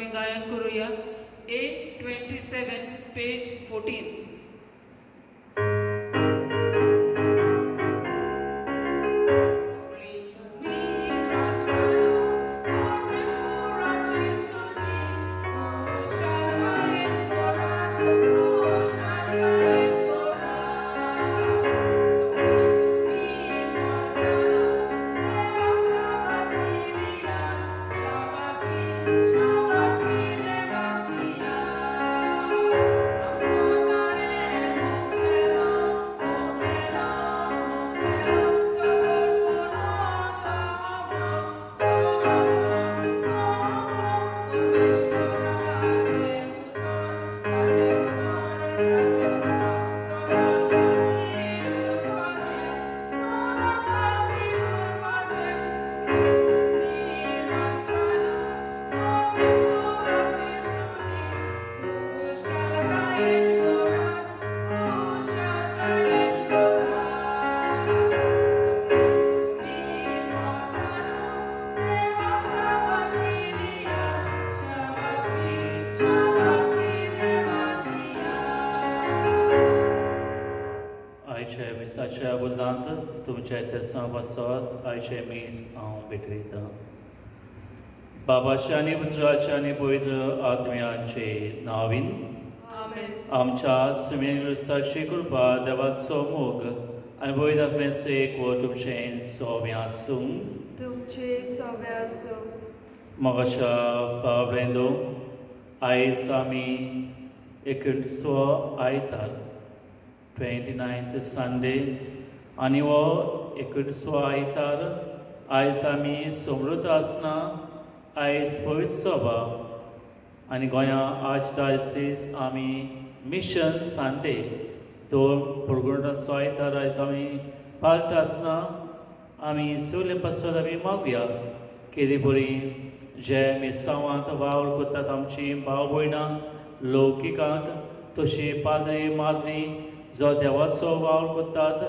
आमी गायन करुया. A 27 page 14. सगळीं तुमी राष्ट्रांनो परमेश्वराची स्तुती खुशालकायेन करात, खुशालकायेन करात. सगळीं तुमी प्रजांनो देवाक शाबासकी दियात, शाबासकी, शाबासकी देवाक दियात. आमचो ताणें मुखेलो, मुखेलो, मुखेलो, तगडपणांत आगळो, आगळो, आगळो. परमेश्वराचें उतर, ताचें उतर, ताचें उतर सदां खातीर उरपाचें, सदां खातीर उरपाचें. सगळीं तुमी राष्ट्रांनो परमेश्वराची स्तुती खुशालकायेन करात, खुशालकायेन करात. सगळीं तुमी प्रजांनो देवाक शाबासकी दियात, शाबासकी, शाबासकी देवाक दियात. आयच्या मिसाच्या बुलदांत तुमच्या थेसां पासत आयचें मीस हांव भेटयतां. बाबाच्या आनी पुत्राच्या आनी पवित्र आत्म्याचे नांवान. आमेन. आमच्या सुमेन क्रिस्ताची कृपा, देवाचो मोग आनी पवित्र आत्म्याचो एकवट तुमचें सोव्या आसूं. तुमचे सवे आसूं. मोगाच्या भाव, आयज आमी एकुणसो आयतार, 29th Sunday, आनी हो एकुणसो आयतार आयज आमी समृद्ध आसना. आयज पवित्र सभा आनी गोंया आर्चडायसीस आमी मिशन संडे, दोन पुरगुणाचो आयतार आयज आमी पाळटा आसतना आमी सगळे पासत आमी मागया. केदी बरी जे मिसांवांत वावर करतात आमची भाव भयणां लौकिकांक, तशी पाद्री माद्री जो देवाचो वावर करतात,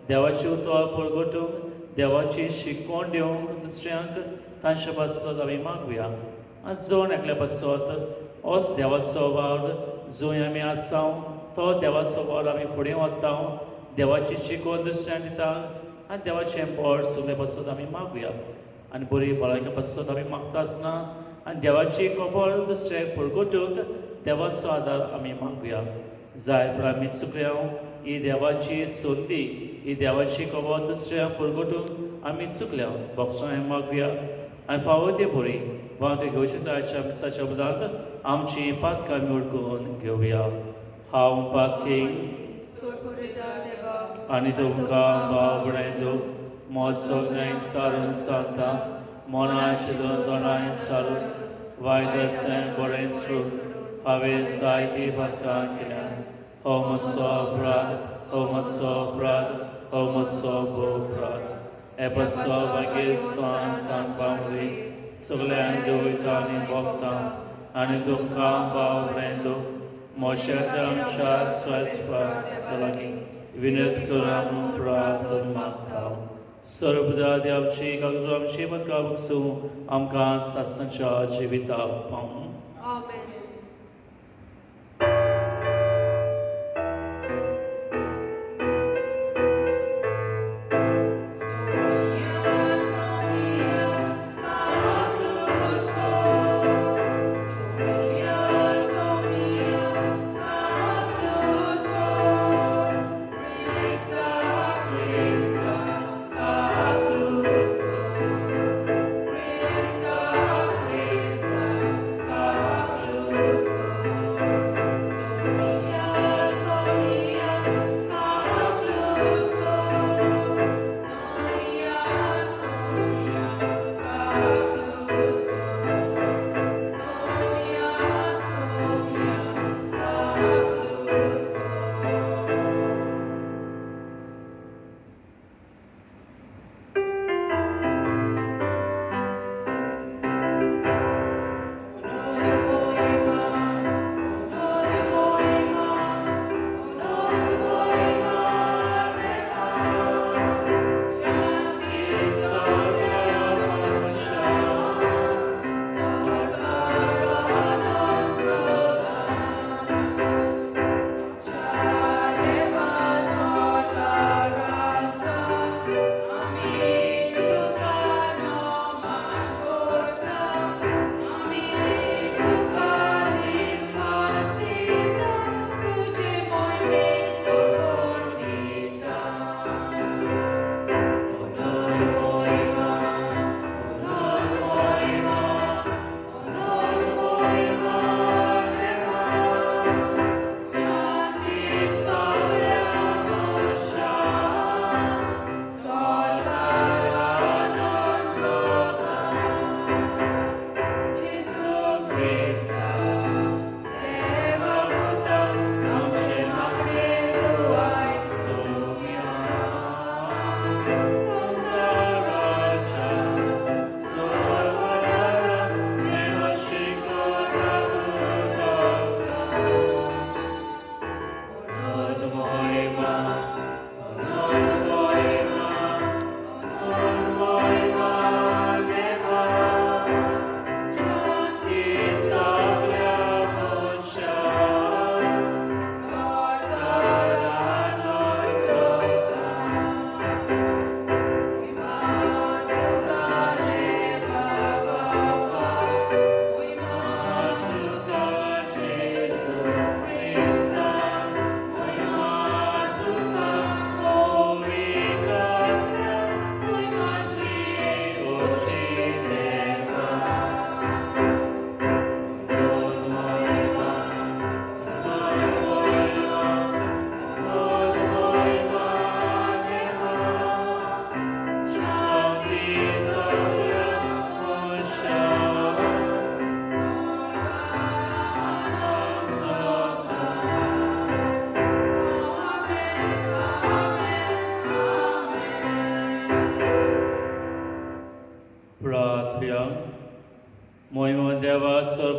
देवाचें उतर परगटूंक, देवाची शिकवण दिवंक दुसऱ्यांक, तांचे पासत आमी मागुया. आनी जण एकल्या पासत होच देवाचो वावर जंय आमी आसा तो देवाचो वावर आमी फुडें वता, देवाची शिकवण दुसऱ्यांक दिता आनी देवाचें बळ सगळे पासत आमी मागुया. आनी बरी भलायके पासत आमी मागता आसतना आनी देवाची खबर दुसऱ्याक परगटूंक देवाचो आदार आमी मागुया. जाय पूण आमी चुकल्या, ही देवाची संदी, ही देवाची खबर दुसऱ्या परगटूंक आमी चुकल्या, बक्षां मागुया. आनी फावो ते बरी वांटो घेवचे आयच्या मिसाच्या उपरांत आमची पातकां आमी वळखून घेवया. हांव पातकी सोडपुरेदा देवा आनी तुमकां भाव भयणींनो म्हजो सगळ्यांक सारून सांगता, मनाय चिंतून तोंडान सारून, वायट अशें बरें सोडून हांवें जायतीं पातकां केल्या. हो म्हजो अपराध, हो म्हजो अपराध, हो म्हजो भोव अपराध. हे पासत भाग्येस्तान सांत पावली, सगळ्यांक दुयतां आनी भोगतां आनी तुमकां भाव भयणींनो म्हज्या आमच्या सर्वेस्पर लागीं विनंती करून प्रार्थना मागता. सर्वदा आमची कागदो आमची पदकां बगसूं, आमकां सासणाच्या जिविताक पावूं. आमेन. सोमिया, सोमिया, काकलूट कर. सोमिया, सोमिया, काकलूट कर. क्रिस्ता, क्रिस्ता, काकलूट कर. क्रिस्ता, क्रिस्ता, काकलूट.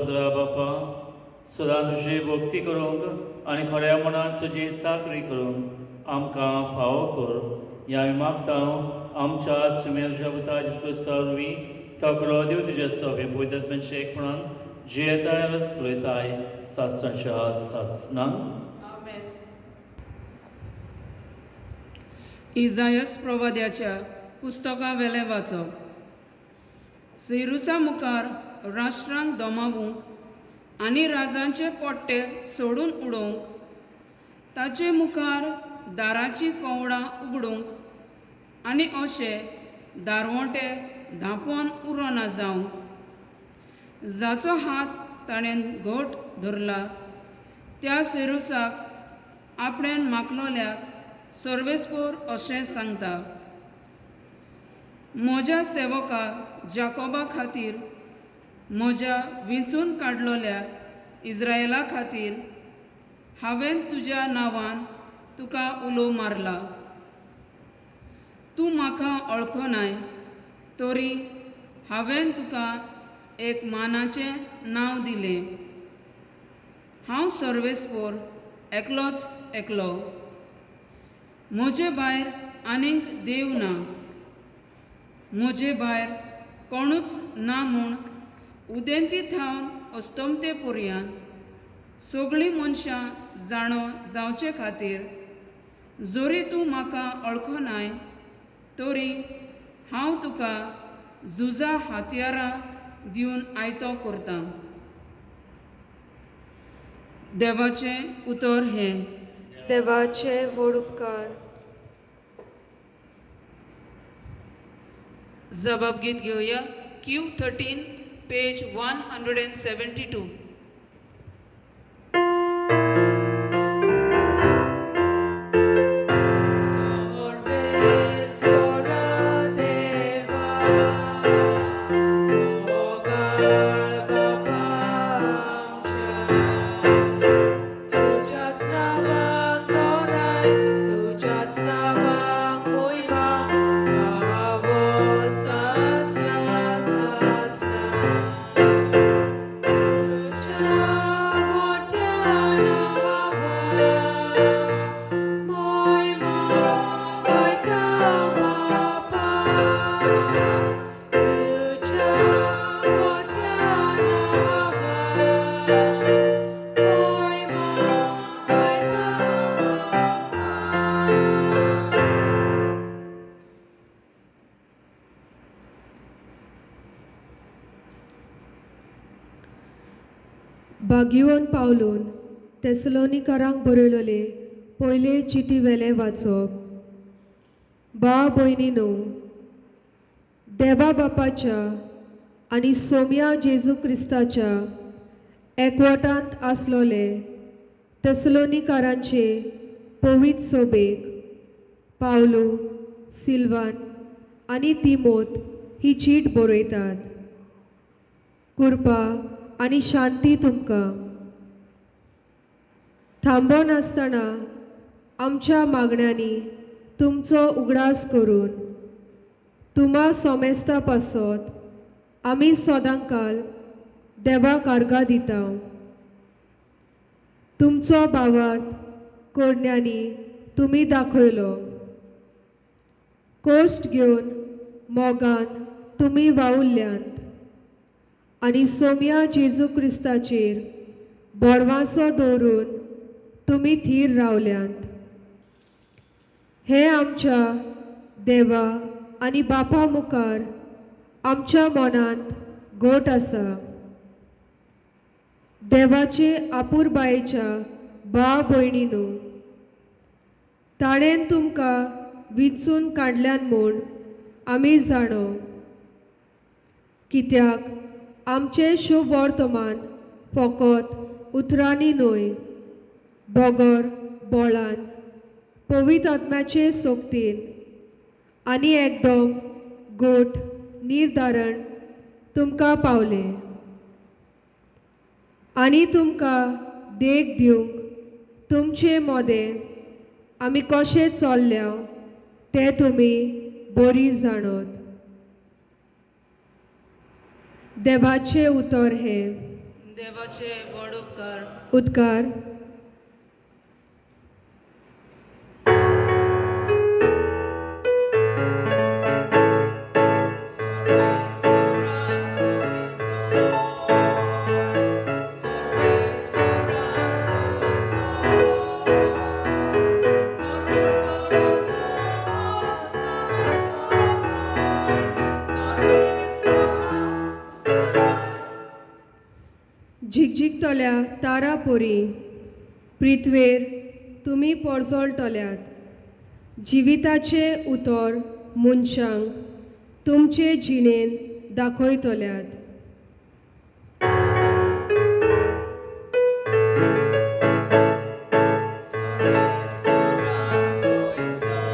सोरपुत्रा बापा, सदां तुजी भक्ती करूंक आनी खऱ्या मनान तुजी चाकरी करूंक आमकां फावो कर. ह्या आमी मागता आमच्या सुमेरच्या पुता जेजू क्रिस्ता वरवीं. तकरो देव तुज्या सभे पवित्र मनशे एकपणान जियेताय चलयताय सासणाच्या सासणां. आमेन. इजायस प्रवाद्याच्या पुस्तका वेलें वाचप. सिरुसा मुखार राष्ट्रांक दमावूंक आनी राजांचे पोट्टे सोडून उडोवंक, ताचे मुखार दाराचीं कवडां उगडूंक आनी अशे दारवंटे धांपोवन उरना जावंक, जाचो हात ताणें घट धरला त्या सिरुसाक आपणें मागलोल्याक सर्वेस्पोर अशें सांगता: म्हज्या सेवका जाकोबा खातीर, म्हज्या विंचून काडलोल्या इज्रायला खातीर हांवें तुज्या नांवान तुका उलो मारला. तूं म्हाका वळखनाय तरी हांवें तुका एक मानाचें नांव दिलें. हांव सर्वेस्पोर एकलोच एकलो, म्हजे भायर आनीक देव ना. म्हजे भायर कोणूच ना म्हूण उदेंती थावन अस्तमते पर्यान सगळीं मनशां जाणो जावचे खातीर, जरी तूं म्हाका वळखनाय तरी हांव तुका झुजा हत्यारां दिवन आयतो करतां. देवाचें उतर हें. देवाचे व्हड उपकार. जबाब गीत घेवया. Q 13, page 172. Sarveswara देवा, मोगाळ बापा आमच्या, तुज्याच नांवाक तोराय, तुज्याच नांवाक मोयमा फावो सासणा सासणा. तुज्या मोठ्या नांवाक मोयमा गायता बापा, तुज्या मोठ्या नांवाक मोयमा गायता बापा. बागिवन पावलून तेसलोनिकारांक बरयलोले पयले चिटी वेलें वाचप. बा भयणीनो, देवा बापाच्या आनी सोम्या जेजू क्रिस्ताच्या एकवटांत आसलोले तेसलोनिकारांचे पवित्र सोबेक पावलू, सिल्वान आनी तिमोत ही चीट बरयतात. कृपा आनी शांती तुमकां. थांबो नासतना आमच्या मागण्यांनी तुमचो उगडास करून तुमा सोमेस्ता पासत आमी सदांकाल देवाक आर्गां दिता. तुमचो भावार्थ करण्यांनी तुमी दाखयलो, कश्ट घेवन मोगान तुमी वावुरल्यांत आनी सोम्या जेजू क्रिस्ताचेर बोरवासो दवरून तुमी थीर रावल्यांत. हें आमच्या देवा आनी बापा मुखार आमच्या मनांत गोट आसा. देवाचे आपुरबायेच्या भाव भयणीनू, ताणें तुमकां विंचून काडल्यान म्हूण आमी जाणो, कित्याक आमचें शुभ वर्तमान फकत उतरांनी न्हय बगर बोळान, पवित्र आत्म्याचे सोगतीन आनी एकदम गोट निर्धारण तुमकां पावलें. आनी तुमकां देख दिवंक तुमचे मोदें आमी कशें चल्ल्या तें तुमी बरी जाणत. देवाचें उतर हें. देवाचे व्हड उपकार. उद्गार. सर्वेस्पराक सोय सोय, सर्वेस्पराक सोय सोय, सर्वेस्पराक सोय, सर्वेस्पराक सोय, सर्वेस्पराक सोय सोय. झिकझिकतल्या तारा पोरी प्रिथ्वेर तुमी पोरजोळटल्यात. जिविताचें उतर मनशांक तुमचे जिणेन दाखयतल्यात. सर्वेस्पराक सोय सोय,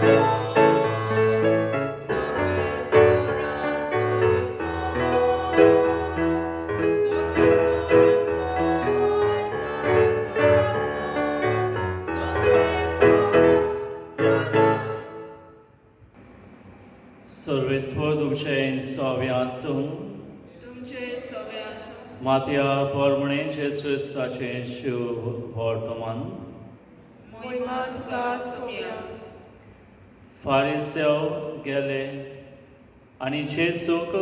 सर्वेस्पराक सोय सोय, सर्वेस्पराक सोय, सर्वेस्पराक सोय, सर्वेस्पराक सोय सोय. सर्वेस्पर तुमचें सव्या आसूं. तुमचे सवे आसूं. मातया पोरमणे जेजू क्रिस्ताचें शिव वर्तमान. मोहिमा तुका सोम्या. फारिसेव गेले आनी जेजूक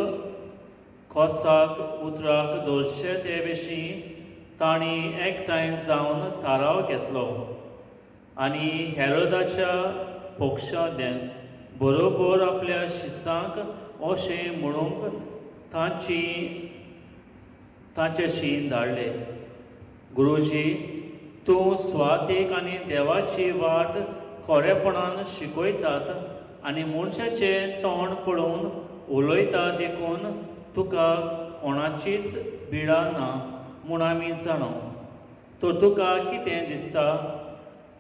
कोसाक उतराक दवरचे ते विशीं तांणी एकठांय जावन थाराव घेतलो आनी हेरोदाच्या पक्षांतल्यान बरोबर आपल्या शिसांक अशें म्हणूंक तांची तांचे शीन धाडले, गुरुजी, तूं स्वातीक आनी देवाची वाट खरेपणान शिकयतात आनी मनशाचें तोंड पळोवन उलयता, देखून तुका कोणाचीच बिळां ना म्हूण आमी जाणो. तर तुका कितें दिसता,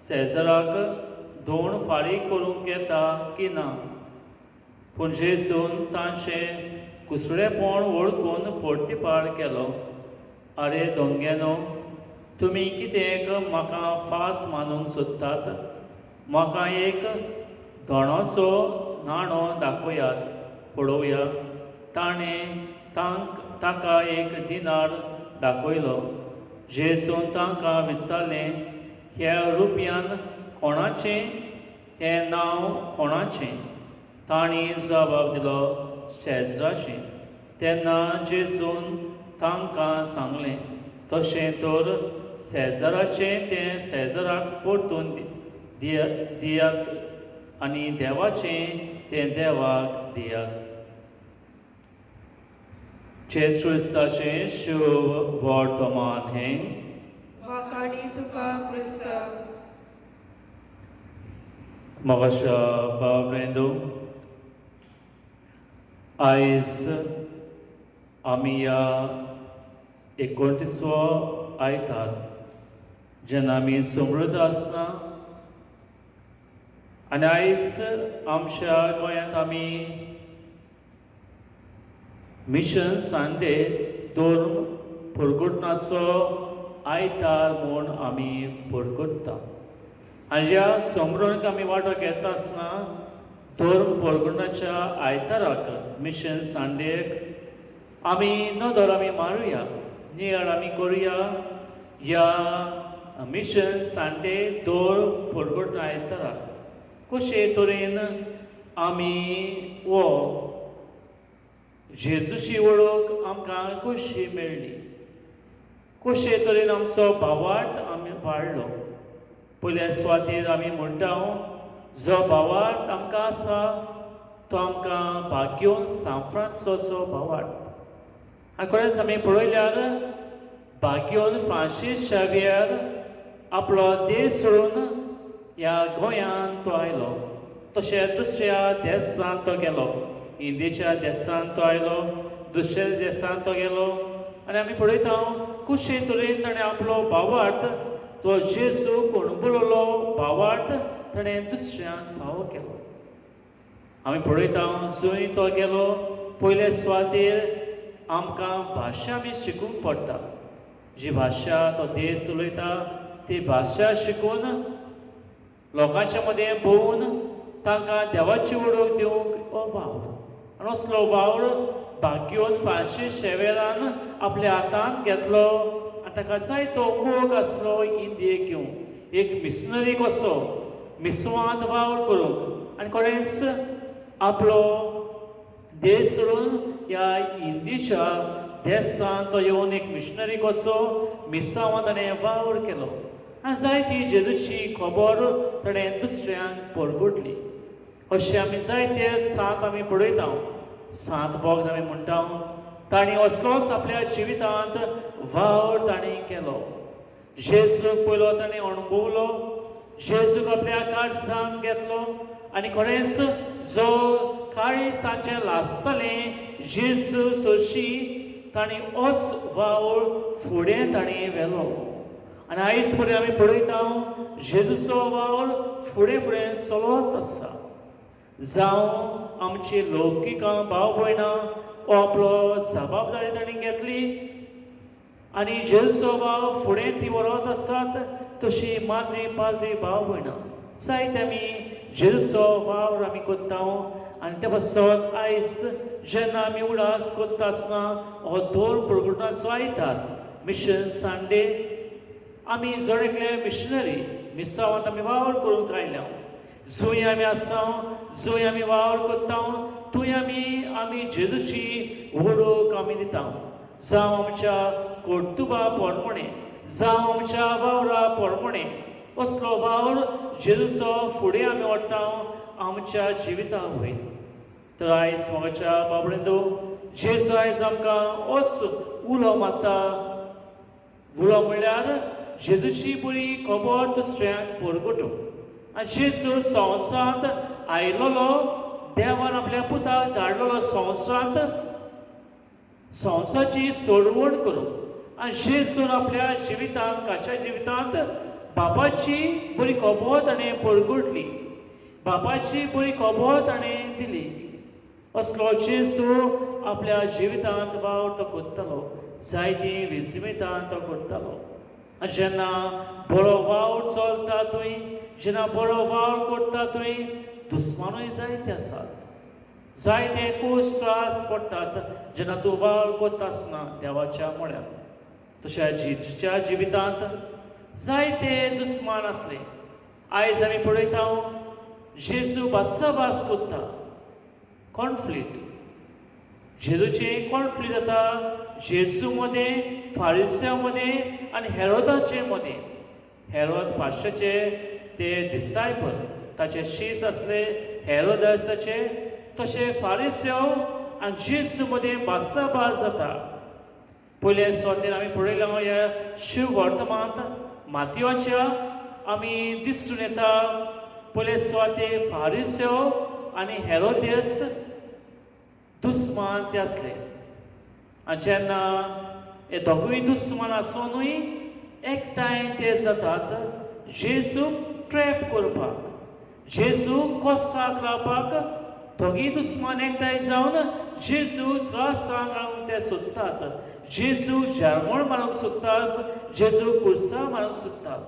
शेजराक धोण फारीक करूंक येता की ना? पूण जेजून तांचें कुसडेपण वळखून पोर्तिपार केलो, आरे दोंग्यानो, तुमी कितें म्हाका फास मानूंक सोदतात? म्हाका एक दोणाचो नाणो दाखयात पळोवया. ताणें तांक ताका एक दिनार दाखयलो. जेजून तांकां विचारलें, ह्या रुपयान कोणाचें हें नांव कोणाचें? तांणी जबाब दिलो, शेजराचें. तेन्ना जेजून तांकां सांगलें, तशें तर शेजराचें तें शेजराक परतून दियात आनी देवाचें तें देवाक दियात. जेजू क्रिस्ताचें शुभ वर्तमान हें. वाखाणी तुका क्रिस्ता. म्हाका बाबलेंदो, आयज आमी ह्या एकोणतीसवो आयतार जेन्ना आमी समृद्ध आसना आनी आयज आमच्या गोंयांत आमी मिशन सांडे धर्म परगटणाचो आयतार म्हूण आमी परगटता. आनी ह्या समरणक आमी वांटो घेता आसतना धर्म परगटणाच्या आयताराक मिशन सांडेक आमी नदर आमी मारुया, नियाळ आमी करुया ह्या मिशन सांडे धर्म परगटणा आयताराक कशे तरेन आमी हो जेजूची वळख आमकां कशी मेळ्ळी, कशे तरेन आमचो भावार्थ आमी वाडलो. पयल्या सुवातेर आमी म्हणटा, जो भावार्थ आमकां आसा तो आमकां भाग्योन सांफ्रांचो भावार्थ. आनी खरेंच आमी पळयल्यार भाग्योन फ्रांसीस शावियर आपलो देश सोडून ह्या गोंयांत तो आयलो, तशें दुसऱ्या देसांत तो गेलो, इंडियेच्या देसांत तो आयलो, दुसऱ्या देसांत तो गेलो. आनी आमी पळयता कशे तरेन ताणें आपलो भावार्थ तो जेजू कोणबुलोलो भावार्थ ताणें दुसऱ्यांक फावो केलो. आमी पळयता जंय तो गेलो पयले सुवातेर आमकां भाशा आमी शिकूंक पडटा. जी भाशा तो देश उलयता ती भाशा शिकून लोकांच्या मदें भोंवून तांकां देवाची वळख दिवंक हो वावर. आनी असलो वावर भाग्योन फ्रांसीस शेवेरान आपल्या हातान घेतलो ताका जायतो मोग आसलो इंदियेक येवंक, एक मिशनरी कसो मिसवांत वावर करूंक आनी खरेंच आपलो देश सोडून ह्या इंदीच्या देसांत तो येवन एक मिशनरी कसो मिसांवांत ताणें वावर केलो आनी जायती जेजूची खबर ताणें दुसऱ्यांक परगटली. अशें आमी जायते सांत आमी पळयता, सांत भोग आमी म्हणटा, तांणी असलोच आपल्या जिवितांत वावर तांणी केलो. जेजूक पयलो ताणें अणभवलो, जेजूक आपल्या काळजान घेतलो आनी खरेंच जो काळीज तांचें लासतलें जेजू सोशी तांणी होच वावर फुडें तांणी व्हेलो. आनी आयज पर्यंत आमी पळयता जेजूचो वावर फुडें फुडें चलत आसा. जावं आमची लौकिकां भाव भयणां हो आपलो जबाबदारी तांणी घेतली आनी जेजूचो वावर फुडें ती व्हरत आसात. तशी माद्री पाद्री भाव भयणां जायते आमी जेजूचो वावर आमी करता. आनी ते पासत आयज जेन्ना आमी उडास करता आसतना हो दोन प्रकरणाचो आयतार मिशन संडे, आमी जण एकले मिशनरी मिसांवांत आमी वावर करूंक आयल्या. जंय आमी आसा, जंय आमी वावर करता, थंय आमी आमी जेजूची वळख आमी दिता. जावं आमच्या कर्तुबा प्रमाणे, जावं आमच्या वावरा प्रमाणे असलो वावर जेजूचो फुडें आमी व्हरता आमच्या जिविता वयर. तर आयज म्हाज्या बाबडेंदो जेजू आयज आमकां होच उलो मारता. उलो म्हणल्यार जेजूची बरी खबर दुसऱ्यांक परगटूंक. आनी जेजू संवसारांत आयलोलो, देवान आपल्या पुताक धाडलेलो संवसारांत संवसाराची सोडवण करूंक. आनी जेजून आपल्या जिवितांत, काशा जिवितांत बापाची बरी खबर ताणें परगटली, बापाची बरी खबर ताणें दिली. असलो जेजू आपल्या जिवितांत वावर तो करतालो, जायती विस्मितां तो करतालो. आनी जेन्ना बरो वावर चलता थंय, जेन्ना बरो वावर करता थंय दुस्मानूय जायते आसात, जायते कूस त्रास पडटात जेन्ना तूं वावर करता आसतना देवाच्या म्हळ्यार. तशें जेजूच्या जिवितांत जायते दुस्मान आसले. आयज आमी पळयता जेजू भासाभास करता, कॉन्फ्लिक्ट, जेजूचे कॉन्फ्लिक्ट जाता जेजू मदें, फारिस्या मदें आनी हेरोदाचे मदें. हेरोद पाशाचे ते डिसायपल, ताचे शीस आसले हेरोदासाचे, तशें फारिस्यो आनी जेजू मदें भासाभास जाता. पयले सुवातेर आमी पळयलां ह्या शिव वर्तमानांत मातयोच्या आमी दिसून येता. पयले सुवातेर फारिस्यो आनी हेरोदेस दुस्मान ते आसले. आनी जेन्ना हे दोगूय दुस्मान आसुनूय एकठांय ते जातात जेजूक ट्रॅप करपाक, जेजूक कोसाक लावपाक दोगीय दुस्मान एकठांय जावन जेजू त्रासांक घालूंक ते सोदतात, जेजू जरमळ मारूंक सोदतात, जेजू कुर्सा मारूंक सोदतात.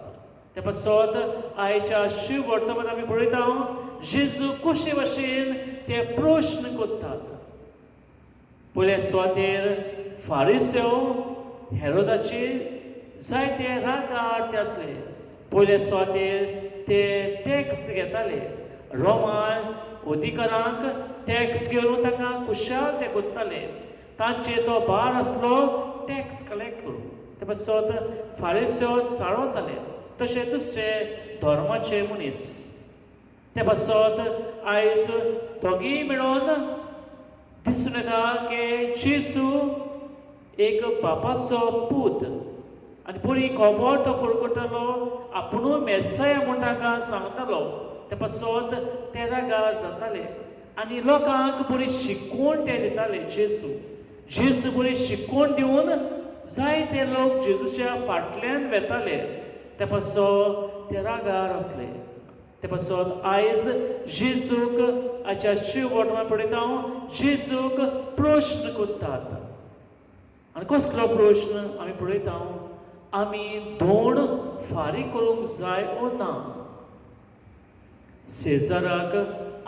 ते पासत आयच्या शिव वर्तमान आमी पळयता जेजू कशे भशेन ते प्रश्न करतात. पयले सुवातेर फारिस्यो हेरोदाचे जायते रागार ते आसले. पयले सुवातेर ते टॅक्स घेताले, रोमान अधिकारांक टॅक्स घेवन तांकां खुशाल ते करताले. तांचे तो भार आसलो टॅक्स कलेक्ट करूंक. ते पासत फारिस्यो चाळवताले, तशें दुसरे धर्माचे मनीस. ते पासत आयज दोगीय मेळोन दिसून येता की जेजू एक बापाचो पूत आनी बरी खबर तो परगटलो, आपुणूय मेसाया म्हूण तांकां सांगतालो. ते पासत ते रागार जाताले आनी लोकांक बरी शिकवण ते दिताले. जेजू जेजू बरी शिकवण दिवन जायते लोक जेजूच्या फाटल्यान वेताले. ते पासत ते रागार आसले. ते पासत आयज जेजूक आयच्या शिव वर्तमान पळयता जेजूक प्रश्न करतात. आनी कसलो प्रश्न आमी पळयता, आमी दोण फारीक करूंक जाय ओ ना? शेजाराक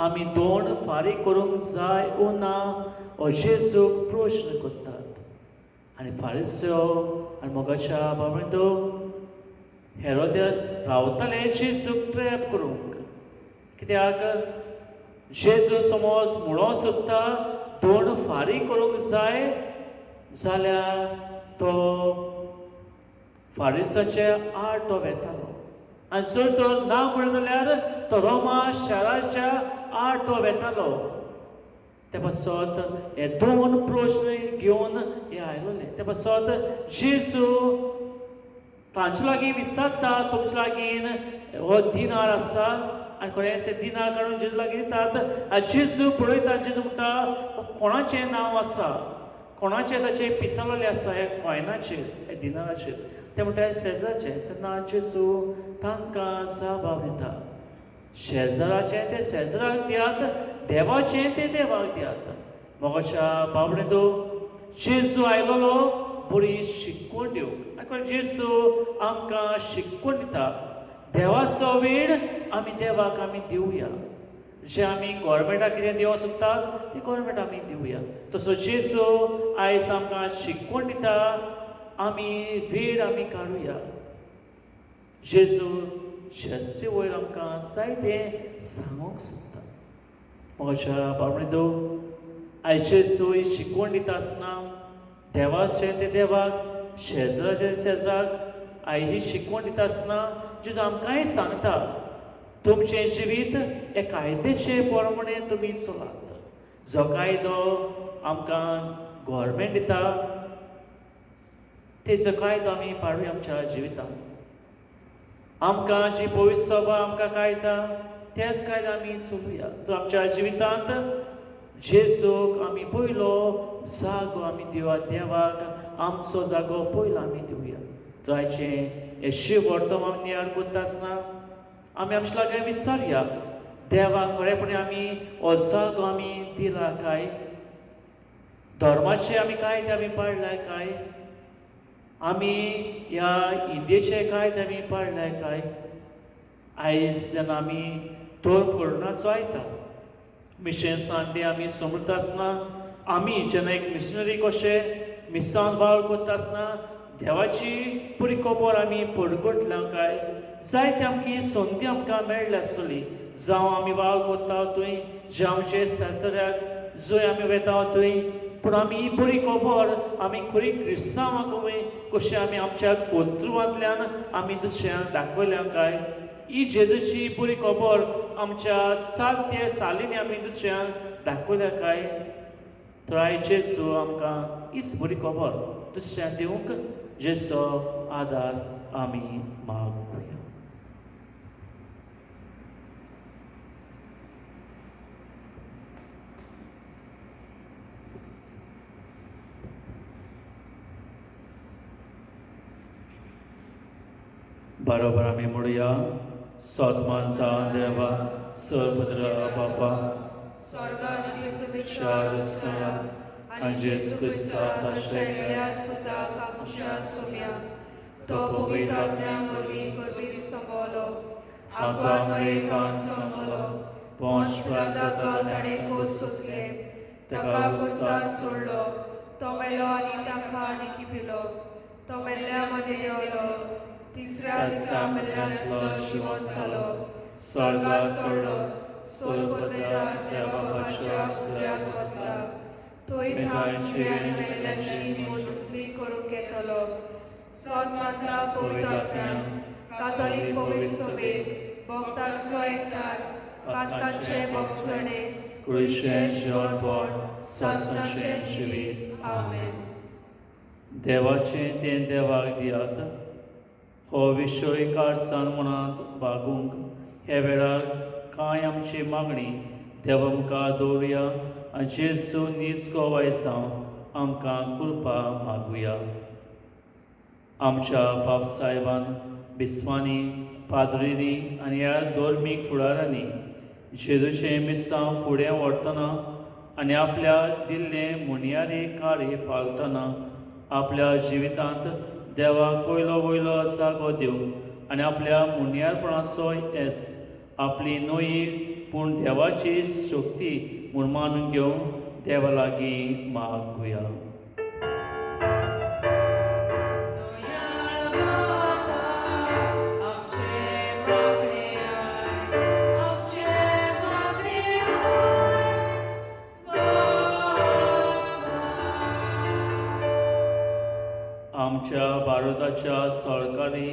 आमी दोण फारीक करूंक जाय ओ ना, हो जेजूक प्रश्न करतात. आनी फारिस्यो आनी मोगाच्या बाबा हेरोदेस रावताले जेजूक ट्रॅप करूंक. कित्याक जेजू समज म्हणोंक सोदता दोन फारीक करूंक जाय जाल्यार तो फारिसाचे आड तो वेतालो आनी जर तो ना म्हणलो जाल्यार तो रोमा शाराच्या आड तो वेतालो. ते पासत हे दोन प्रश्न घेवन हे आयलोले. ते पासत जेजू तांचे लागीं विचारता तुमचे लागीं हो दिनार आसा आनी खरें ते दिनार काडून जेजू लागीं दितात आनी जेजू पळयता. जेजू म्हणटा कोणाचें नांव आसा, कोणाचें ताचें पितलोलें आसा ह्या कॉयनाचेर, ह्या दिनाराचेर? ते म्हणटा शेजारचें. तेन्ना जेजू तांकां जबाब दिता, शेजाराचें तें शेजराक दियात, देवाचें तें देवाक दियात. मोगाच्या बाबडे तूं जेजू आयलोलो बरी शिकवण दिवंक. आनी जेजू आमकां शिकवण दिता देवाचो वेळ आमी देवाक आमी दिवया. जे आमी गोवोरमेंटाक कितें दिवंक सोदता तें गोवोरमेंट आमी दिवया. तसो जेजू आयज आमकां शिकवण दिता आमी वेळ आमी काडुया. जेजू शेजचे वयर आमकां जायतें सांगूंक सोदता. म्हज्या बाबडे दो आयज जेजू ही शिकवण दिता आसतना देवाचें तें देवाक, शेजराचें शेजराक आयज ही शिकवण दिता आसतना जेजू आमकांय सांगता तुमचें जिवीत हे कायद्याचे प्रमाणे तुमी चलात. जो कायदो आमकां गोवोरमेंट दिता तेजो कायदो आमी पाळुया आमच्या जिवितांत. आमकां जी पवित्र सभा आमकां कायदा तेच कायदे आमी चलुया. तर आमच्या जिवितांत जेजूक आमी पयलो जागो आमी दिवया, देवाक आमचो जागो पयलो आमी दिवया. तर आयचें हें शिव वर्तमान आमी नियाळ करता आसतना आमी आमच्या लागीं विचारया, देवाक खरेपणी आमी हो जागो आमी दिला काय? धर्माचे आमी कायदे आमी पाळ्ळ्या काय? आमी ह्या इंडियेचे कायदे आमी पाळ्ळ्या काय? आयज जेन्ना आमी धर्म करुणाचो आयता मिशन संडे आमी समजता आसतना आमी जेन्ना एक मिशनरी कशें मिसांत वावर करता आसतना देवाची पुरी खबर आमी परगटल्या काय? जायते आमकी संदी आमकां मेळ्ळ्या आसतली. जावं आमी वावर करता थंय, जे आमचे शेजाऱ्याक जंय आमी वेता थंय, पूण आमी ही बरी खबर आमी खरी क्रिस्तांवां कशें आमी आमच्या कर्तृवांतल्यान आमी दुसऱ्यांक दाखयल्या काय? ही जेजूची बरी खबर आमच्या चालते चालींनी आमी दुसऱ्यांक दाखयल्या काय? तर आयज जेजू आमकां हीच बरी खबर दुसऱ्यांक दिवंक जेजूचो आदार आमी मागुया. बरोबर आमी म्हणुया, सदमानता देवा सर्वद्र बापा स्वर्गान आनी पृथ्वीच्या आनी जेजू क्रिस्ता ताच्या एकल्याच पुताक आमच्या सोम्या, तो पवित्र आत्म्या वरवीं गर्भीत संवलो, आग्वाद मरेकान संवलो, पोंच पिलाताक ताणें कोस सोंसले, ताका कोर्सार सोडलो, तो मेलो आनी ताका आनी किपिलो, तो मेल्ल्या मदीं देंवलो, तिसऱ्या दिसा मेल्ल्यांतलो जिवंत जालो, स्वर्गार चडलो, सोलपद्रा देवा बापाच्या उजव्याक बसला, थंय थावन जिव्या मेल्ल्यांची मोजणी करूंक येतलो. सोद मानता पवित्र आत्म्याक, कातोलीक पवित्र सभेक, भक्तांचो एकठार, पातकांचे भोगसणे, कुडीचें जिवनपण, सासणाचें जिवीत. आमेन. देवाचें तें देवाक दियात. हो विशय काळसान मनांत बागूंक ह्या वेळार कांय आमची मागणी देवा मुखार दवरुया आनी जेजू नीज गवाय जावन आमकां कृपा मागुया. आमच्या बाप साहेबान, बिस्वांनी, पाद्रींनी आनी ह्या धर्मीक फुडारांनी जेजूचें मिसांव फुडें व्हरतना आनी आपल्या दिल्लें मुनियारी कार्य पाळटना आपल्या जिवितांत देवाक पयलो वयलो जागो दिवंक आनी आपल्या मुनियारपणाचो येस आपली न्हय पूण देवाची शक्ती म्हूण मानून घेवंक देवा लागीं मागुया. भारताच्या सरकारी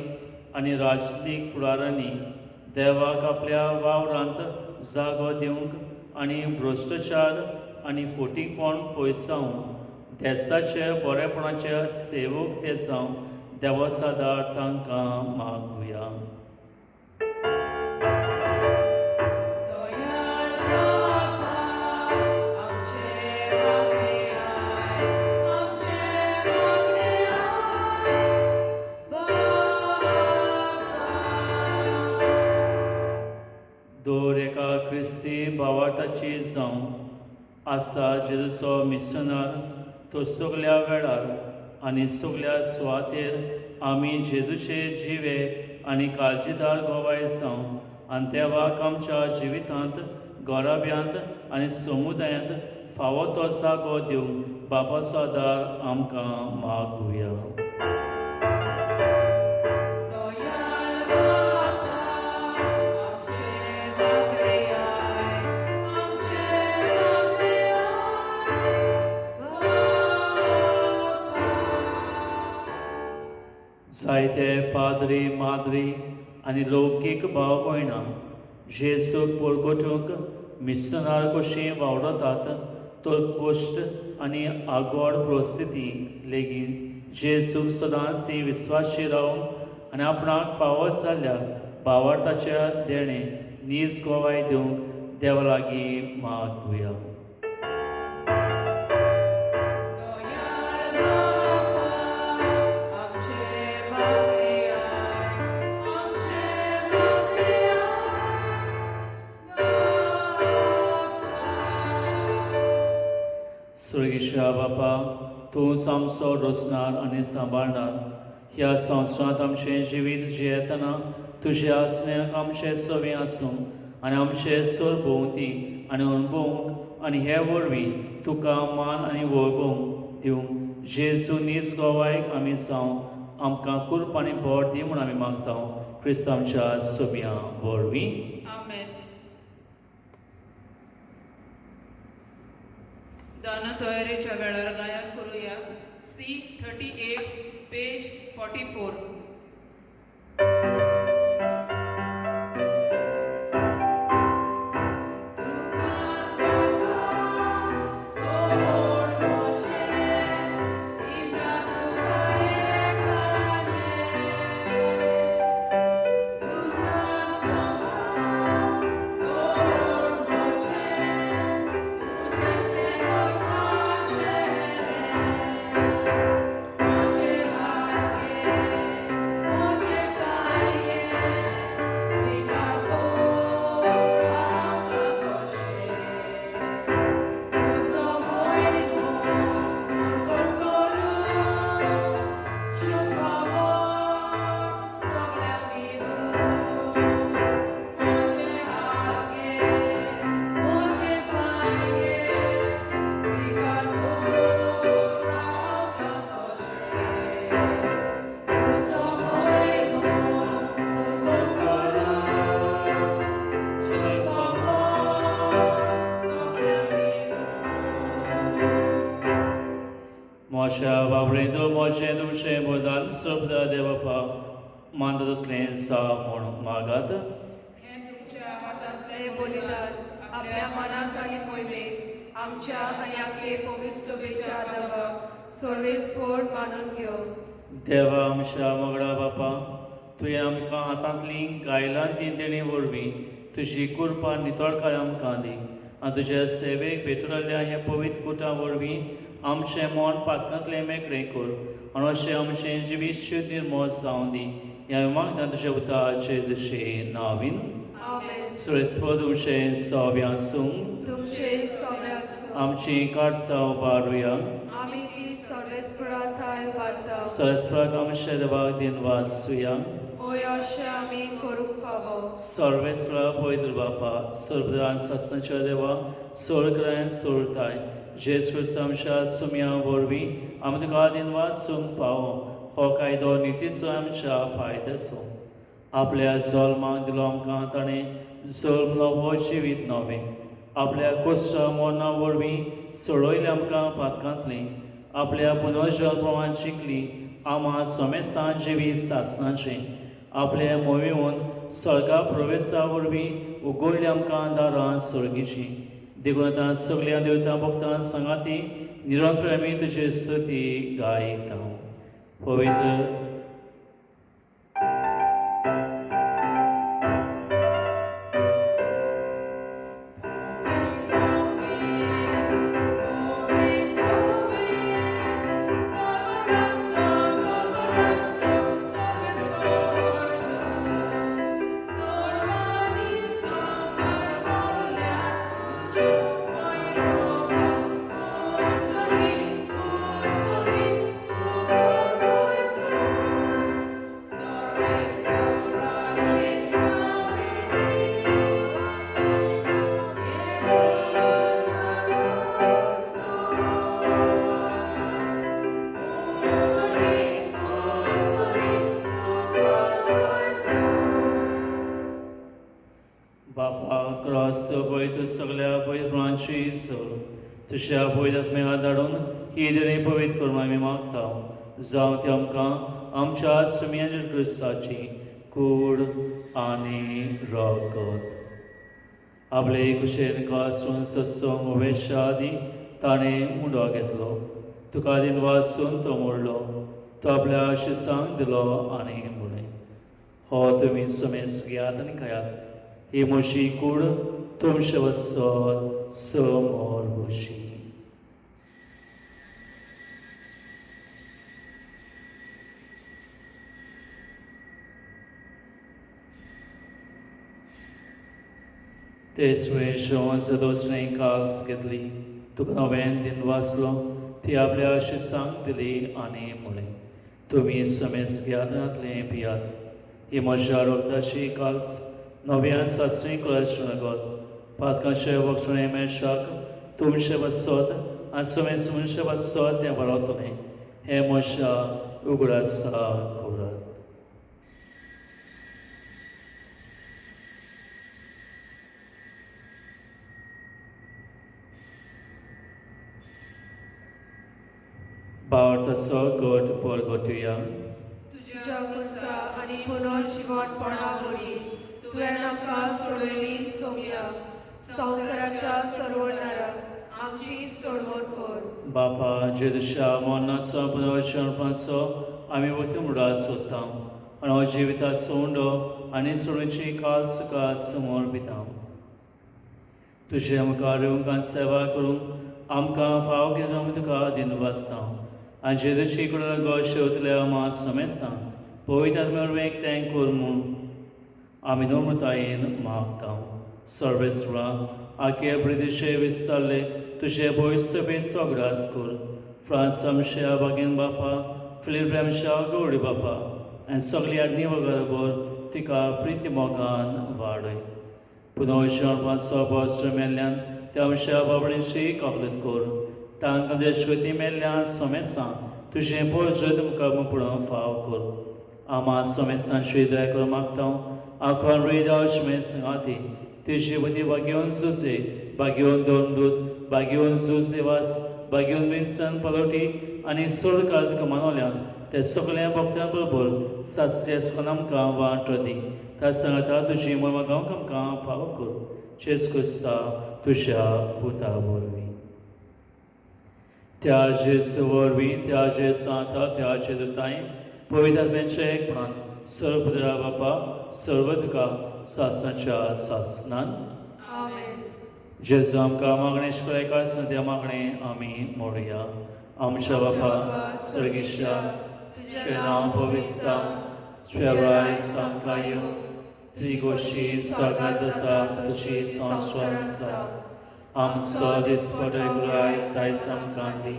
आनी राजनीतीक फुडारांनी देवाक आपल्या वावरांत जागो दिवंक आनी भ्रश्टाचार आनी फटींगपण पयसावन देसाचे बरेपणाचे सेवक ते जावं देवा सादार तांकां मागुया. दयाळ बापा आमचे मागणे आयक, आमचे मागणे आयक बापा. दर एका क्रिस्ती भावार्थाची जावं आसा जेजूचो मिशनार तो सगल्या वेळार आनी सगल्या सुवातेर आमी जेजूचे जिवे आनी काळजीदार गोवाय जावं आनी देवाक आमच्या जिवितांत घराब्यांत आनी समुदायांत फावो तो जागो दिवंक बापाचो आदार आमकां मागुया. दयाळ बापा आमचे मागणे आयक, आमचे मागणे आयक बापा. जायते पाद्री माद्री आनी लौकीक भाव भयणां जेजूक परगटूंक मिसनार कशीं वावरतात तर कश्ट आनी आगोड परिस्थिती लेगीत जेजूक सदांच ती विस्वाशी रावूंक आनी आपणाक फावो जाल्ल्या भावार्थाच्या देणें नीज गोवाय दिवंक देवा लागीं मागुया. दयाळ बापा आमचे मागणे आयक, आमचे मागणे आयक बापा. सुर्गेश्वरा बापा, तूंच आमचो रचणार आनी सांबाळणार. ह्या संवसारांत आमचें जिवीत जियेतना तुज्या आसण्याक आमचें सवें आसूं आनी आमचे सरभोंवती आनी अणभवूंक आनी हे वरवीं तुका मान आनी वळगोवंक दिवंक जेजू नीज गोवायक आमी जावं आमकां कुर्प आनी बोट दी म्हूण आमी मागता क्रिस्त आमच्या सोब्यां वरवीं. आमेन. दान तयारेच्या वेळार गायन करूया C 38 page 44. तुकाच बाबा सोड म्हजें, दिता तुका एकालें. तुकाच बाबा सोड म्हजें, तुजें सेवक आशेलें. म्हजे हात घे, म्हजे पांय घे, स्विकार कर म्हाका कशें. तुजो मोग परगट करूं, शुभ खबर सगळ्यांक दिवूं. म्हजे हात घे, म्हजे पांय घे, स्विकार कर म्हाका कशें. तुजो मोग परगट करूं, शुभ खबर सगळ्यांक दिवूं. मोशा बाबरेंदो मोशें तुमचें बदाल शब्द देवपा मानता तसलें जावं म्हूण मागात. हें तुमच्या हातांतलें हें बलिदान आपल्या मनाक आनी मोहिमेक आमच्या आनी आपले पवित्र सभेच्या देवाक सर्वेस्पोर मानून घेवं. देवा आमच्या मोगडा बापा, तुवें आमकां हातांतली गायलां ती देणी वरवीं तुजी कृपा नितळकाय आमकां दी आनी तुज्या सेवेक भेटवल्ल्या ह्या पवित्र कुटा वरवीं आमचें मन पातकांतलें मेकळें कर आनी अशें आमचें जिवीत शुद्ध निर्मळ जावं दी. ह्या मागता तुज्या उताचे दुशे नावीन. आमेन. सुरेस्व तुमचें सव्या आसूं. तुमचे सगळे आसूं. आमची काडसां उबारुया. आमी ती सर्वेस्परा थाय उबारता. सरस्वत आमच्या देवाक दिन वाचुया. होय, अशें आमी करूंक फावो. सर्वेस्वरा पवित्र बापा, सर्वदान सासणाच्या देवा, सोळकरायन सोळताय जेजू क्रिस्त आमच्या सुम्या वरवीं आमी तुका दिन वाचूंक फावो हो कायदो नितीचो आमच्या फायद्याचो. आपल्या जल्माक दिलो आमकां ताणें जल्मलो हो जिवीत नवें. आपल्या कोश्टा मरणा वरवीं सोडयलें आमकां पातकांतलें. आपल्या पुनर्जल्म प्रमाण जिखली आमा समेस्तां जिवीत सासणाचें आपले मोविवन स्वर्गा प्रवेशा वरवीं उगडली आमकां दारां स्वर्गीचीं. देखून आतां सगल्या देवतां भक्तां सांगाती निरंतर आमी तुजे स्तुती गायता. पवित्र बापा क्रास्त पवित्र सगल्या पवित्रपणाची सर तुज्या पवित्र आत्म्याक धाडून ही देणे पवित्र करून आमी मागता. जावं ती आमकां आमच्या सुम्याच्या क्रिस्ताची कूड आनी रगत. आपले कुशेन कासून सत्संग वेशा आदी ताणें मुंडो घेतलो. तुका दिन वासून तो मोडलो. तो आपल्या शिसांक दिलो आनी म्हणलें, हो तुमी समेस घेयात आनी खायात. ही म्हजी कूड तुमचे वचत समोर म्हजी. तेच वेळ जेवण सदोसणे काल्स घेतली. तुका नव्यान दिन वाचलो. ती आपल्या शिसांक दिली आनी म्हणलें, तुमी समेस घेयात आनी पियात. ही म्हज्या रगताची काल्स नव्यान सासणी कळाचें रगत. पातकांचे वक्षणे मेळशाक तुमचे वचत आनी समेस मनशे वचत तें बरोवतलें. हें म्हज्या उगडासा करात. भावार्थाचो गट परगटुया. तुज्या कुसा आनी पुनर्जिवनपणा वरवीं तुवें आमकां सोडयली सोम्या संवसाराच्या सोडवणाराक आमची सोडवण कर. बापा जेजूच्या मरणाचो पुनर्जन्माचो आमी वती मुडार सोदता आनी हो जिविताचो उंडो आनी सोडूची काल तुका समर्पिता. तुजे मुखार येवंक आनी सेवा करूंक आमकां फाव कितें आमी तुका दिनवासता. आनी जेजूची कडून गो शेवतल्या आमा समेस्तां पवित्र आत्म्या वरवीं एकठांय कर म्हूण आमी नम्रतायेन मागता. सर्वेस्वरा आखे प्रदेशे विस्तारले तुजे भविश्य सगळास कर. फ्रांस आमच्या बागेन बापा, फिलीप आमच्या गौडी बापा आनी सगळी आज्ञे बरोबर तिका प्रिती मोगान वाडय. पुनर्जन्माचो बस्ट मेल्ल्यान त्या आमच्या बाबड्यांची कबलत कर. तांकां देशगती मेल्ल्यान समेस्तां तुजें पोजत मुखार पळोवंक फाव कर. आमा समेस्तांची दया करून मागता. आंकवान रोयदा सांगाती तुजी वती बागेवन सुसे बागेवन दोन दूत बागेवन सुसेवास बागेवन विन्सन पलोटी आनी सोडकार तुका मानवल्यान ते सगळ्या भक्तां बरोबर सासऱ्या सुखान आमकां वाट दी. त्या सांगाता तुजी मर्मा गावंक आमकां फाव कर. जेस क्रिस्ता तुज्या पुता वरवीं. त्या जेस वरवीं त्या जे सांता त्या जे दुताय पवित्र आत्म्याच्या एकपणान सर्व बापा सर्व तुका सासनाच्या सासनान. आमेन. जेजू आमकां मागणें शिकयता त्या मागणें आमी मोडया. आमच्या बापा स्वर्गीच्या, तुजें नांव पवित्र जावं, तुजें राज्य आमकां येवं, तुजी गोश्टी स्वर्गात जाता तशी संवसारांत जावं. आमचो दिसपटो आयज आयज आमकां दी.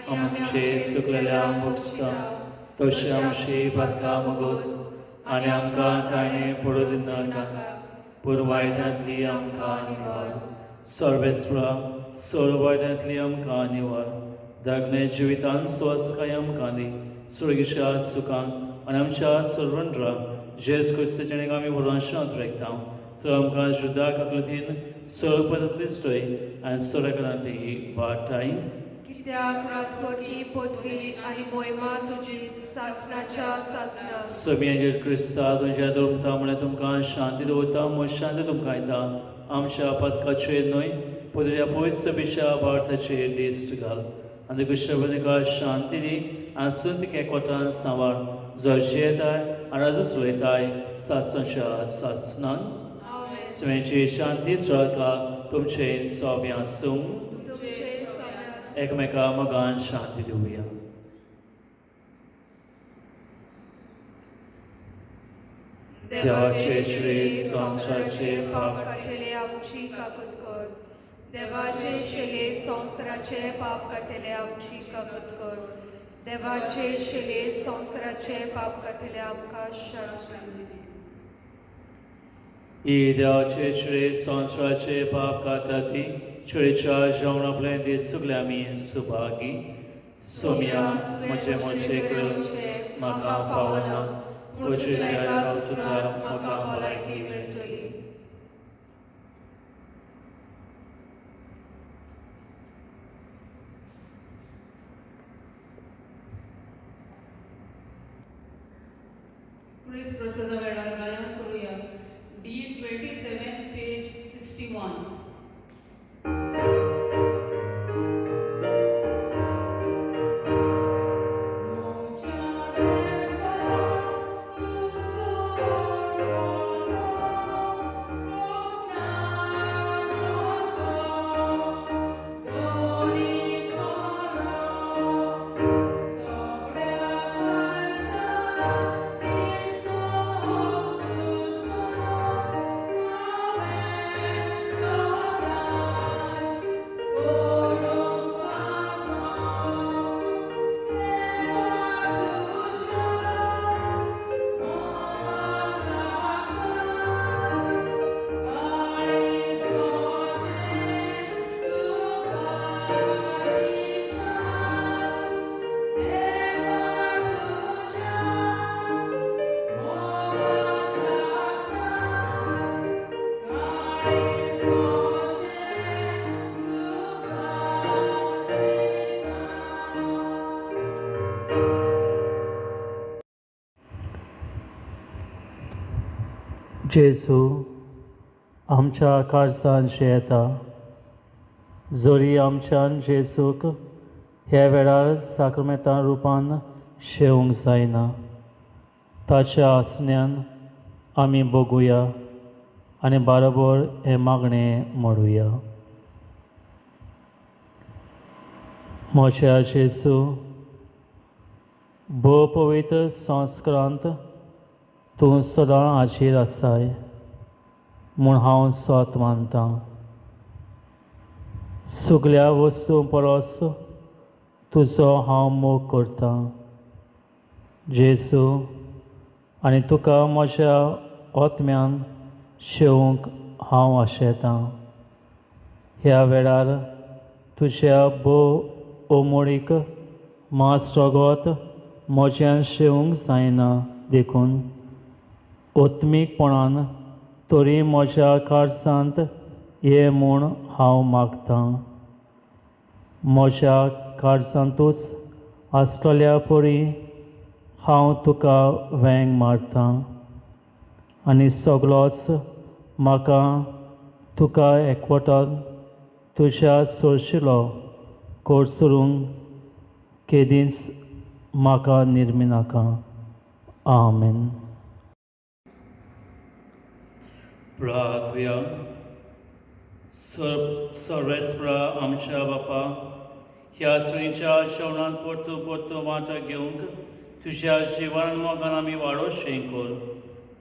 आमचे सुकलेल्या मोगता तशें आमची पातकां मोगोस आनी आमकां ताणें पडूं दिनाका, पूण वायटांतली आमकां निवार. सर्वेस्वरा सर्व वायटांतली आमकां निवार. दागणे जिवितान स्वस्काय आमकां दी. स्वर्गीच्या सुखांक आनी आमच्या सर्वंट्रा जेज क्रिस्ताच्या आमी व्हडांशांत रेखता. तर आमकां जुदा काकलतीन सर्व पद्दतीन आनी सोऱ्याकरांती वाटाय. कित्याक राजवटी पदवी आनी मोहिमा तुजीच सासणाच्या सासणा. सोम्या जेजू क्रिस्ता, तुमच्या दुमता म्हळ्यार तुमकां शांती दवरता, म्हूण शांती तुमकां येता. आमच्या पदकाचेर न्हय, पूण तुज्या पयस सभेच्या भारताचेर दिश्ट घाल आनी तुका तुका शांती दी आनी सुंत एकवटान सांबाळ, जो जियेताय आनी राजूच उलयताय सासणाच्या सासणान. आमेन. सुम्याची शांती सळका तुमचे सोब्यां आसूं. तुमचे सगळ्या. एकमेका मोगान शांती दिवया. देवाचे श्री संवसाराचे पाप काडटले आमची काकूत कर. देवाचे शिले संवसाराचे पाप काडटले आमची काकूत कर. देवाचे शिले संवसाराचे पाप काडटले आमकां शांती दी. ही देवाचे श्री संवसाराचे पाप काडटा ती छळीच्या जेवण आपले दीस सगळे आमी सुभागी. सोम्या, म्हजें म्हजें करून म्हाका फावना, पूण तुज्या एकाच उतरान म्हाका भलायकी मेळटली. क्रिस प्रसादा वेळार गायन करूया D 27 page 61. जेजू आमच्या काळजान येता. जरी आमच्यान जेजूक ह्या वेळार साक्रमेंता रुपान शेवंक जायना, ताच्या आसण्यान आमी बघुया आनी बाराबर हें मागणें मोडुया. म्हज्या जेजू, भोव पवित्र संस्कारांत तूं सदां हाजीर आसाय म्हूण हांव सत मानतां. सगल्या वस्तूं परस तुजो हांव मोग करतां जेजू, आनी तुका म्हज्या आत्म्यान शेवंक हांव आशेतां. ह्या वेळार तुज्या भोव ओमोळीक मांस रगत म्हज्यान शेवंक जायना, देखून आत्मीकपणान तरी म्हज्या काळजांत ये म्हूण हांव मागतां. म्हज्या काळजांतूच आसतल्या परी हांव तुका वेंग मारतां आनी सगलोच म्हाका तुका एकवटान तुज्या सोरशिलो कोरसरूंक केदींच म्हाका निर्मिनाका. आमेन. प्रार्थुया. सर्वेस्परा आमच्या बापा, ह्या सुयेच्या जेवणान परतून परतून वांटो घेवंक तुज्या जिवान मोगान आमी वाडोवशें कर.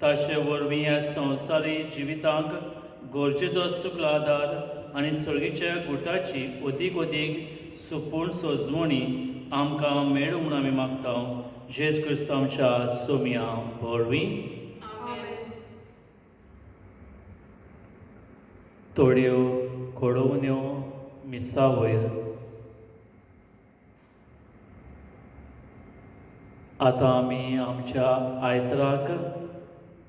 ताचे वरवीं ह्या संवसारी जिवितांक गरजेचो सुकलो आदार आनी सर्गीच्या गुटाची अदीक अदीक सुपूर्ण सजवणी आमकां मेळूं म्हूण आमी मागता, जेज क्रिस्त आमच्या सोम्या वरवीं. आमेन. थोड्यो घडोवण्यो मिसा वयर. आतां आमी आमच्या आयतराक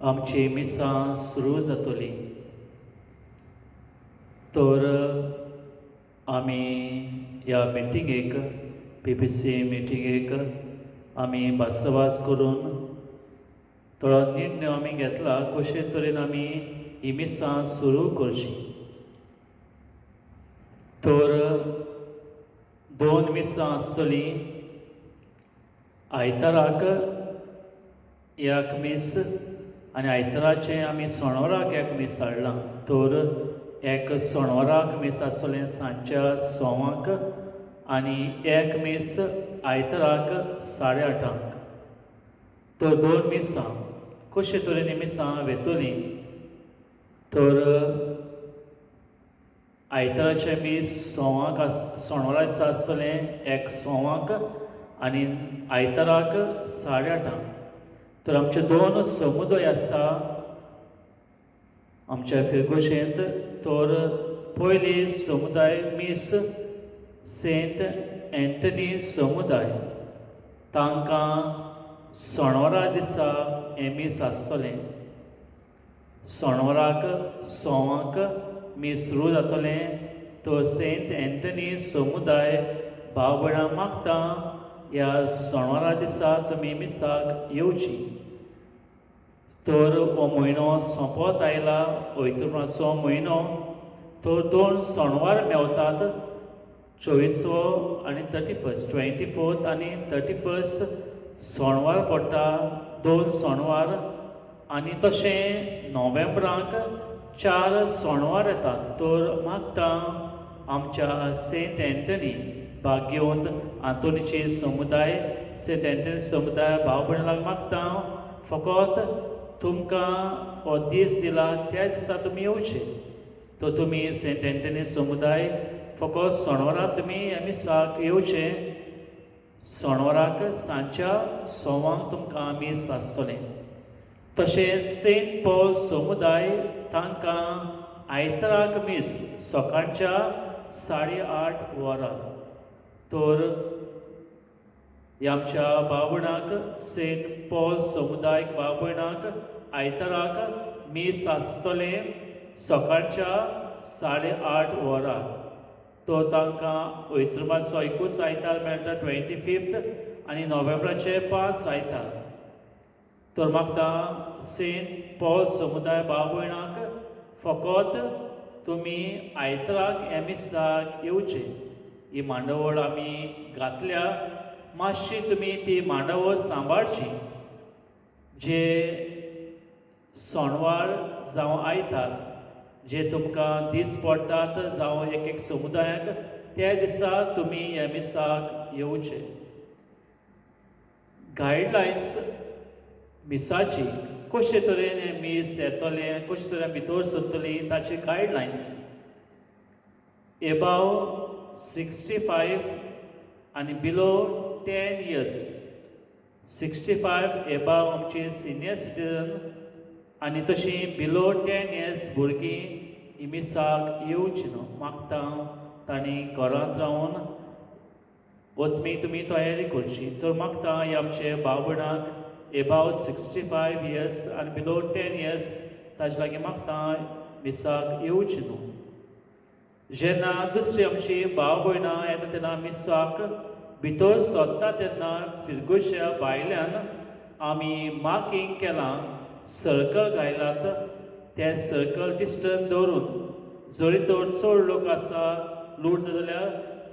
आमची मिसां सुरू जातली, तर आमी ह्या मिटिंगेक, पीपीसी मिटिंगेक आमी भासाभास करून थोडो निर्णय आमी घेतला कशे तरेन आमी ही मिसां सुरू करची. तर दोन मिसां आसतलीं, आयताराक एक मीस आनी आयताराचें आमी सोणवाराक एक मीस हाडलां. तर एक सोणवाराक मीस आसतलें सांजच्या 6 आनी एक मीस आयताराक 8:30. तर दोन मिसां कशे तरेन मिसां वेतलीं? तर आयताराचें मीस 6 आस, सोणवारा दिसा आसतलें एक 6 आनी आयताराक 8:30. तर आमचे दोन समुदाय आसा आमच्या फिरगोशेंत. तर पयली समुदाय मीस सेंट एंटनी समुदाय, तांकां सोणवारा दिसा हें मीस आसतलें. सोणवाराक 6 मीस सुरू जातलें. तर सेंट एंटनी समुदाय भाव भयणां मागता ह्या सोणवारा दिसा तुमी मिसाक येवची. तर हो म्हयनो सोंपत आयला, ओयतुरमाचो म्हयनो. तर दोन सोणवार मेवतात, 24वो आनी 31, 24 आनी 31 सोणवार पडटा, दोन सोणवार. आनी तशें नोव्हेंबराक 4 सोणवार येतात. तर मागता आमच्या सेंट एंटनी भाग्यवंत आंतोनीचे समुदाय, सेंट एंटनी समुदाय भाव भयणांक मागता फकत तुमकां हो दीस दिला त्या दिसा तुमी येवचे. तर तुमी सेंट एंटनी समुदाय फकत सोणवारा तुमी ह्या मिसाक येवचे. सोणवाराक सांजच्या 6 तुमकां मीस आसतलें. तशें सेंट पॉल समुदाय तांकां आयताराक मीस सकाळच्या 8:30 वरां. तर ह्या आमच्या भाव भयणाक सेंट पॉल समुदाय भाव भयणाक आयताराक मीस आसतलें सकाळच्या 8:30 वरां. तो तांकां ओयतुरमाचो एकूच आयतार मेळटा 25 आनी नोव्हेंबराचे 5 आयतार. तर म्हाका सेंट पॉल समुदाय भाव भयणाक फकत तुमी आयताराक ह्या मिसाक येवचे. ही मांडावळ आमी घातल्या, मातशी तुमी ती मांडावळ सांबाळची. जे सोणवार जावं आयतार जे तुमकां दीस पडटात जावं एक एक समुदायाक त्या दिसा तुमी ह्या मिसाक येवचे. गायडलायन्स मिसाची कशे तरेन हें मीस येतलें, कशे तरेन भितर सरतली ताची गायडलायन्स. एबाव 65 आनी बिलो 10 इयर्स, 65 एबाव आमचे सिनियर सिटीजन आनी तशीं बिलो 10 इयर्स भुरगीं ही मिसाक येवची न्हू. मागता तांणी घरांत रावन वतमी तुमी तयारी करची. तर मागता ही आमचे भाव भयणाक एबाव 65 इयर्स आनी बिलो 10 इयर्स ताजे लागीं मागता मिसाक येवची न्हू. जेन्ना दुसरी आमची भाव भयणां येता तेन्ना मिसाक भितर सरता तेन्ना फिरगोश्या भायल्यान आमी मार्कींग केलां, सर्कल घायलात. ते सर्कल डिस्टन्स दवरून जरी तर चड लोक आसा लूट जाता जाल्यार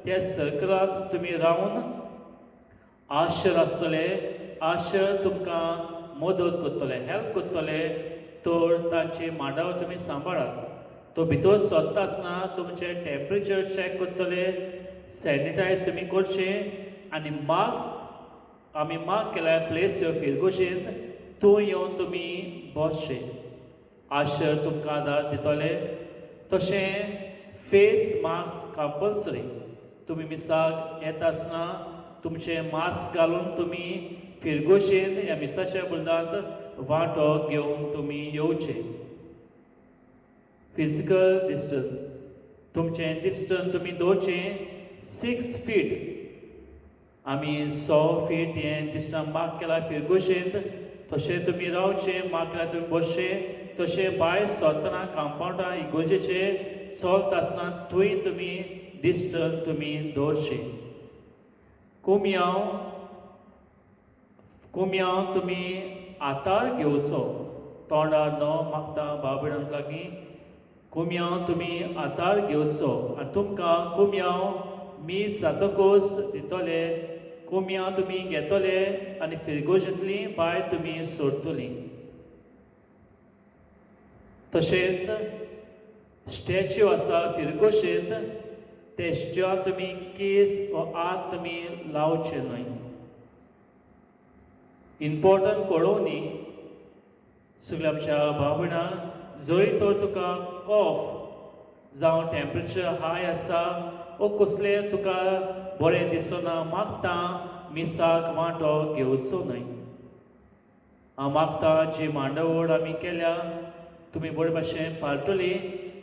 त्या सर्कलांत तुमी रावन आशर आसतले, आशर तुमकां मदत करतले, हेल्प करतले. तर तांची मांडावळ तुमी सांबाळात. तो भितर सरता आसतना तुमचें टेम्परेचर चॅक करतले, सॅनिटायज तुमी करचें आनी मार्क आमी मार्क केल्या प्लेस फिरगोशेंत थंय येवन तुमी बसचे. आशर तुमकां आदार दितले. तशें फेस मास्क कंपल्सरी. तुमी मिसाक येता आसतना तुमचें मास्क घालून तुमी फिरगोशेन ह्या मिसाच्या बुलदांत वांटो घेवन तुमी येवचे. फिजिकल डिस्टन्स, तुमचें डिस्टन्स तुमी दवरचें 6 फीट. आमी 100 फीट हें डिस्टन्स मार्क केलां फिरगोशेंत, तशें तुमी रावचें, मार्क केल्यार तुमी बसचें. तशें भायर सरतना कंपाउंडान इगोर्जेचे चलता आसतना थंय तुमी डिस्टन्स तुमी दवरचें. कोमयांव कोमयांव तुमी आतार घेवचो तोंडार न्हू मागता भाव भयणांक लागीं कोमयांव तुमी आतार घेवचो आनी तुमकां कोमयांव मीस जातकूच दितले. कोमयांव तुमी घेतले आनी फिरगोजेंतली भायर तुमी सोडटली. तशेंच स्टॅच्यू आसा फिरगोशेंत, ते स्टॅच्यूआक तुमी केस वा आत तुमी लावचे न्हय. इम्पॉर्टंट कळोवणी सगल्या आमच्या भाव भयणांक, जरी तर तुका कॉफ जावं टेम्परेचर हाय आसा वो कसलें तुका बरें दिसना, मागता मिसाक वांटो घेवचो न्हय. हांव मागता जी मांडावळ आमी केल्या तुमी बरे भाशेन पाळटली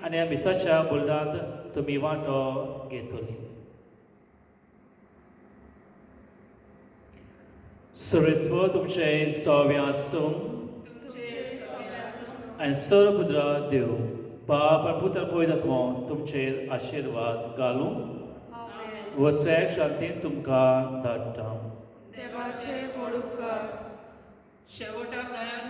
आनी ह्या मिसाच्या बोल्डांत तुमी वांटो घेतली. सर्वेस्पर तुमचें सव्या आसूं आनी सर्वपुत्र देव बाप आनी पुत्र पवित्र आत्मो तुमचेर आशिर्वाद घालूं. आमेन. वसयाक शांतीन तुमकां धाडटा. देवाचे व्हड उपकार. शेवटाक गायन.